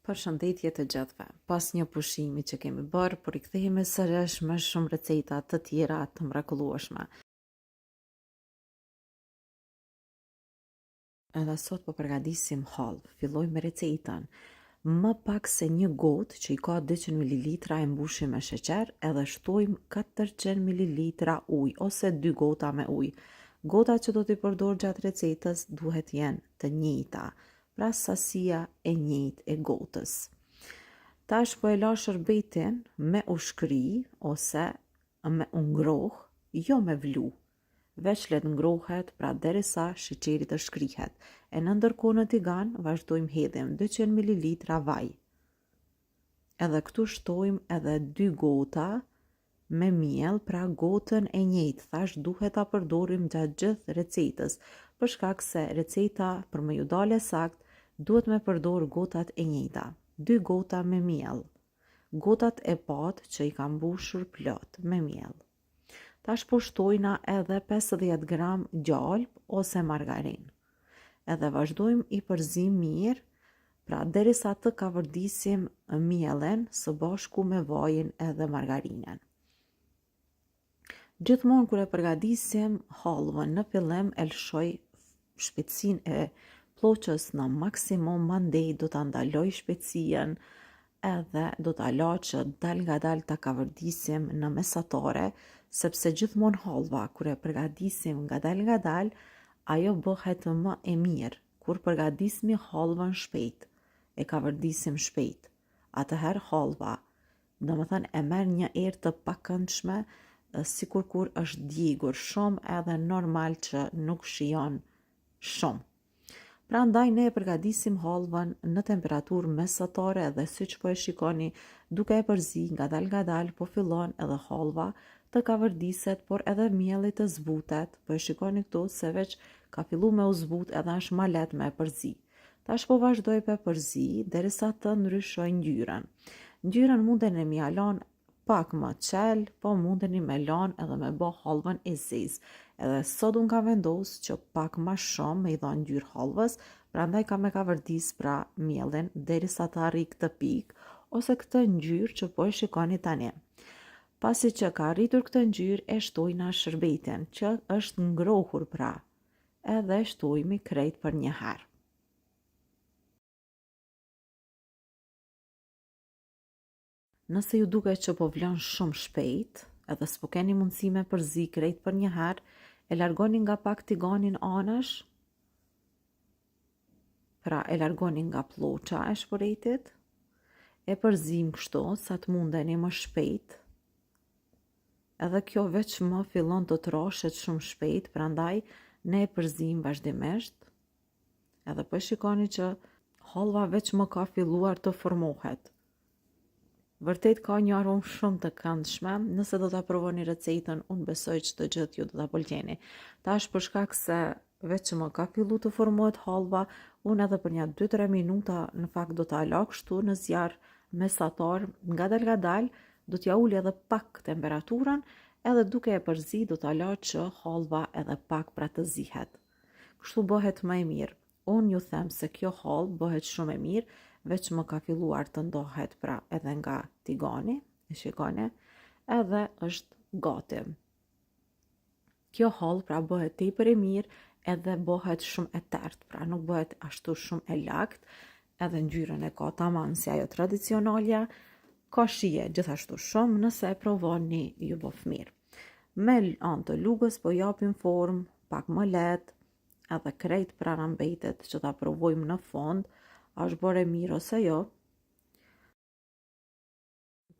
Përshëndetje të gjithëve. Pas një pushimi që kemi bërë, po rikthehemi sërish me shumë receta të tjera të mrekullueshme. Edhe sot po përgatisim hallvë. Fillojmë me recetën. Më pak se një gotë që i ka 200 ml e mbushim me sheqer edhe shtojmë 400 ml ujë ose 2 gota me ujë. Gotat që do t'i përdor gjatë recetës duhet jenë të njëjta. pra sasia e njëjtë e gotës. Tash po e la shërbetin me u shkri ose me u ngroh, jo me vlu. Veç le të ngrohet, pra derisa sheqeri të shkrihet. E në ndërkohë në tigan vazhdojmë hedhim 200 ml vaj. Edhe këtu shtojmë edhe 2 gota me miell, pra gotën e njëjtë, thash duhet ta përdorim gjatë gjithë recetës, për shkak se receta për me ju dalë e saktë, duhet me përdor gotat e njëjta. Dy gota me miell. Gotat e patë që i kam mbushur plot me miell. Tash po shtojna edhe 50 gram gjalpë ose margarinë. Edhe vazhdojmë i përzim mirë, pra derisa të kavërdisim miellin së bashku me vajin edhe margarinën. Gjithmonë kur e përgatisim hallvën në fillim e lëshoj shpejtësinë e plloçës në maksimum, mandej do ta ndaloj shpejtësinë edhe do ta la që dalngadalë ta kavërdisim në mesatare, sepse gjithmonë hallva kur e përgatisim ngadalë ngadalë, ajo bëhet më e mirë. Kur përgatismi hallvën shpejt, e kavërdisim shpejt, atëherë hallva, domethënë e merr një erë të pakëndshme, sikur kur është djegur shumë edhe normal që nuk shijon shumë. Prandaj ne e përgatisim hallvën në temperaturë mesatare dhe siç po e shikoni, duke e përzi ngadalë ngadalë po fillon edhe hallva të kavërdiset, por edhe mielli të zbutet. Po e shikoni këtu se veç ka fillu me u zbut edhe është ma lehtë me e përzi. Tash po vazhdoj pe përzi derisa të ndryshoj ngjyrën. Ngjyrën mundeni me ia lan pak më çel, po mundeni me lan edhe me bo hallvën e zezë. Edhe sot unë kam vendos që pak ma shumë me i dhan ngjyrë hallvës, prandaj kam me kavërdis pra miellin derisa të arrij këtë pikë ose këtë ngjyrë që po e shikoni tani. Pasi që ka arritur këtë ngjyrë e shtojna shërbetin që është ngrohur pra, edhe e shtojmi krejt përnjëherë. Nëse ju duket që po vlon shumë shpejt, edhe s'po keni mundësi me përzi krejt përnjëherë, e largoni nga pak tiganin anash, pra e largoni nga plloça e shporetit, e përzim kështu sa të mundeni më shpejt, edhe kjo veç më fillon të trashet shumë shpejt, prandaj ne e përzim vazhdimisht, edhe po e shikoni që hallva veç më ka filluar të formohet. Vërtet ka një aromë shumë të këndshme, nëse do ta provoni recetën, unë besoj që të gjithë ju do ta pëlqeni. Tash për shkak se veç më ka fillu të formohet hallva, unë edhe për nja 2-3 minuta në fakt do ta la kështu në zjarr mesatar, ngadalë ngadalë, do t'ja uli edhe pak temperaturën, edhe duke e përzi do ta la që hallva edhe pak pra të zihet. Kështu bëhet më e mirë. Unë ju them se kjo hallvë bëhet shumë e mirë, veç më ka filluar të ndahet pra edhe nga tigani, e shikoni, edhe është gati. Kjo hallvë pra bëhet tepër e mirë edhe bëhet shumë e tert, pra nuk bëhet ashtu shumë e lagt, edhe ngjyrën e ka taman si ajo tradicionalja, ka shije gjithashtu shumë, nëse e provoni ju bëftë mirë. Me anë të lugës po japim formë pak më lehtë, edhe krejt pra na mbetet që ta provojmë në fund, a është bërë e mirë ose jo.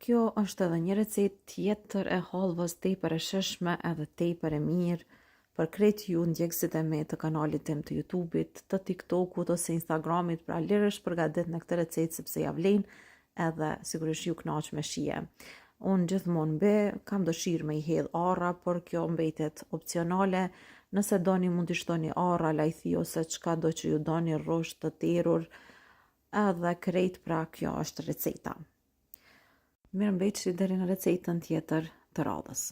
Kjo është edhe një recetë tjetër e hallvës tepër e shijshme edhe tepër e mirë për krejt ju ndjekësit e mi të kanalit tim të YouTube-it, të TikTok-ut ose Instagramit, pra lirisht përgatitne këtë recetë sepse ja vlen edhe sigurisht ju knaq me shije. Unë gjithmonë be, kam dëshirë me i hedh arra, por kjo mbetet opcionale. Nëse doni mund t'i shtoni arra, lajthi ose çka do që ju doni, rrush të terur, edhe krejt pra kjo është receta. Mirë mbetshi deri në recetën tjetër të radhës.